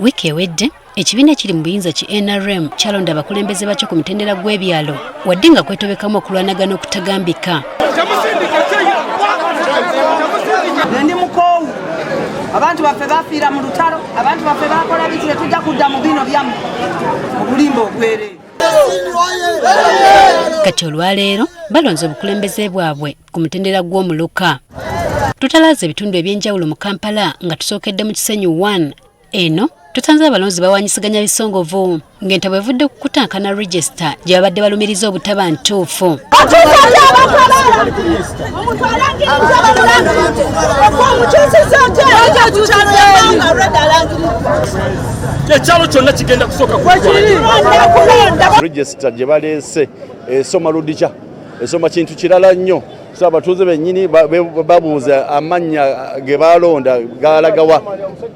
Wiiki ewedde ekibiina ekiri mu buyinza ki NRM kyalonda abakulembeze bakyo ku mitendera gw'ebyalo, wadde nga kwetobekamu okulwanagana okutagambika. Ndi mukoowu, abantu baffe bafiira mu lutalo, abantu baffe bakola biki, tetujja kudda mu bino byammwe, obulimba obwereere. Kati olwaleero balonze obukulembeze bwabwe ku mutendera gw'omuluka. Tutalaaze ebitundu eby'enjawulo mu Kampala nga tusookedde mu Kisenyi 1. Eno tusanze abalonzi bawanyisiganya bisongovu ng'entabwe evudde ku kutankana regisita gye babadde balumiriza obutaba ntuufu. Ekyalo kyonna kigenda kusooka. Regisita gye baleese esoma ludica, esoma kintu kirala nnyo. So abatuuze bennyini babuuza amannya ge balonda galagawa,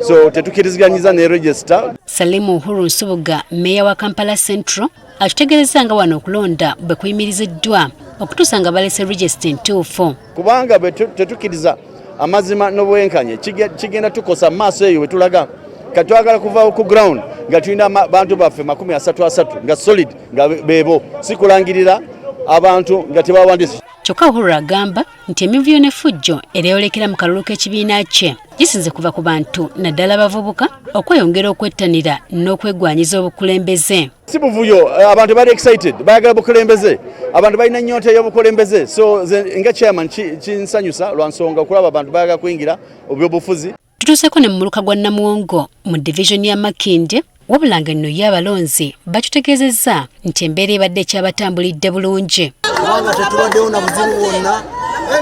so tetukiriziganyiza ne regisita. Salimu Uhuru Nsubuga, meeya wa Kampala Central, atutegeerezza nga wano okulonda bwe kuyimiriziddwa okutuusa nga balese regisita entuufu. Kubanga bwe tetukkiriza amazima n'obwenkanye, kigenda tukosa mu maaso eyo bwe tulaga. Kati twagala kuva ku ground nga tulina bantu baffe 30 30 nga solid, nga beebo, si kulangirira abantu nga tebawandiise. Kyokka Uhuru agamba nti emivuyo n'effujjo eryeyolekera mu kalulu k'ekibiina kye gisinze kuva ku bantu, naddala abavubuka, okweyongera okwettanira n'okwegwanyiza obukulembeze. Si buvuyo, abantu bali excited, bayagala bukulembeze, abantu balina nnyonta y'obukulembeze. So nze nga chairman kinsanyusa lwa nsonga okulaba abantu bayagala kuyingira ebyobufuzi. Tutuuseeko ne mu muluka gwa Namuwongo mu divizoni ya Makindye, wabula nga enno ye abalonzi bakitutegeezezza nti embeera ebadde ekyabatambulidde bulungi. Kubanga tetubaddewo na buzibu bwonna,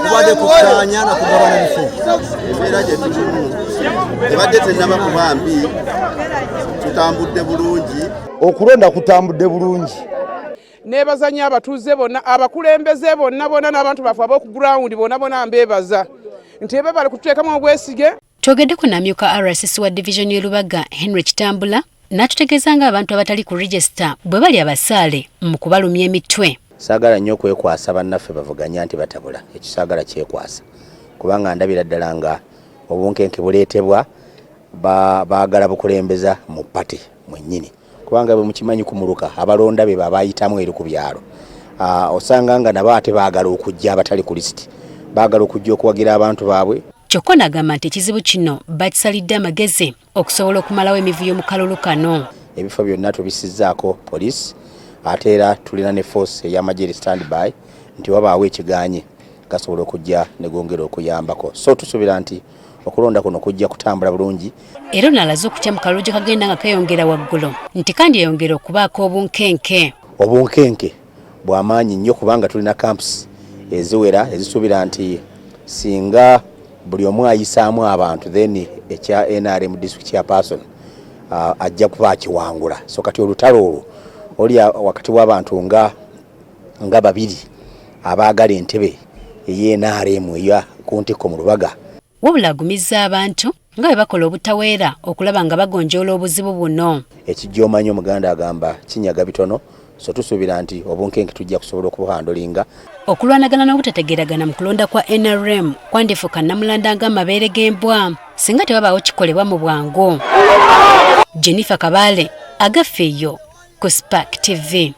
tubadde kukkaanya na kugabana bifo. Embeera gye tulimu ebadde tennaba kuba mbi, tutambudde bulungi. Okulonda kutambudde bulungi. Neebaza nnyo abatuuze bonna, abakulembeze bonna bonna, n'abantu baffe ab'oku ground bonna bonna. Mbeebaza nti ebebale kututeekamu obwesige. Twogeddeko n'amyuka RCC wa divizoni y'e Lubaga, Henry Kitambula, n'atutegeeza ng'abantu abatali ku regisita bwe bali abasaale mu kubalumya emitwe. Saagala nnyo okwekwasa bannaffe bavuganya nti batabula. Ekyo saagala kyekwasa, kubanga ndabira ddala nga obunkenke buleetebwa baagala bukulembeza mu party mwennyini, kubanga bwe mukimanyi ku muluka abalonda be babayitamu eri ku byalo. Osanga nga nabo ate baagala okujja, abatali ku lisiti baagala okujja okuwagira abantu baabwe. Kyokka onagamba nti ekizibu kino bakisalidde amagezi okusobola okumalawo emivuyo mu kalulu kano. Ebifo byonna tubisizzaako poliisi, ate era tulina ne force ey'amagye eri standby nti wabaawo ekiganye gasobola okujja ne gongera okuyambako. So tusuubira nti okulonda kuno kujja kutambula bulungi. Era ono alaze okutya mu kalulu gye kagenda nga keeyongera waggulu nti kandi eyongera okubaako obunkenke. Obunkenke bw'amaanyi nnyo, kubanga tulina camps eziwera ezisuubira nti singa buli omu ayisaamu abantu, then ekya NRM district chairperson ajja kuba akiwangula. So kati olutalo olwo oli wakati w'abantu nga babiri abaagala entebe ey'NRM eya ku ntikko mu Lubaga. Wabula agumizza abantu nga bwe bakola obutaweera okulaba nga bagonjoola obuzibu buno. Ekijja omanyi Omuganda agamba kinyaga bitono, so tusuubira nti obunkenke tujja kusobola okubuhandlinga. Okulwanagana n'obutategeeragana mu kulonda kwa NRM kwandifuuka namulanda ng'amabeere g'embwa singa tewabaawo kikolebwa mu bwangu. Jennifer Kabale, Agafeeyo, ku Spark TV.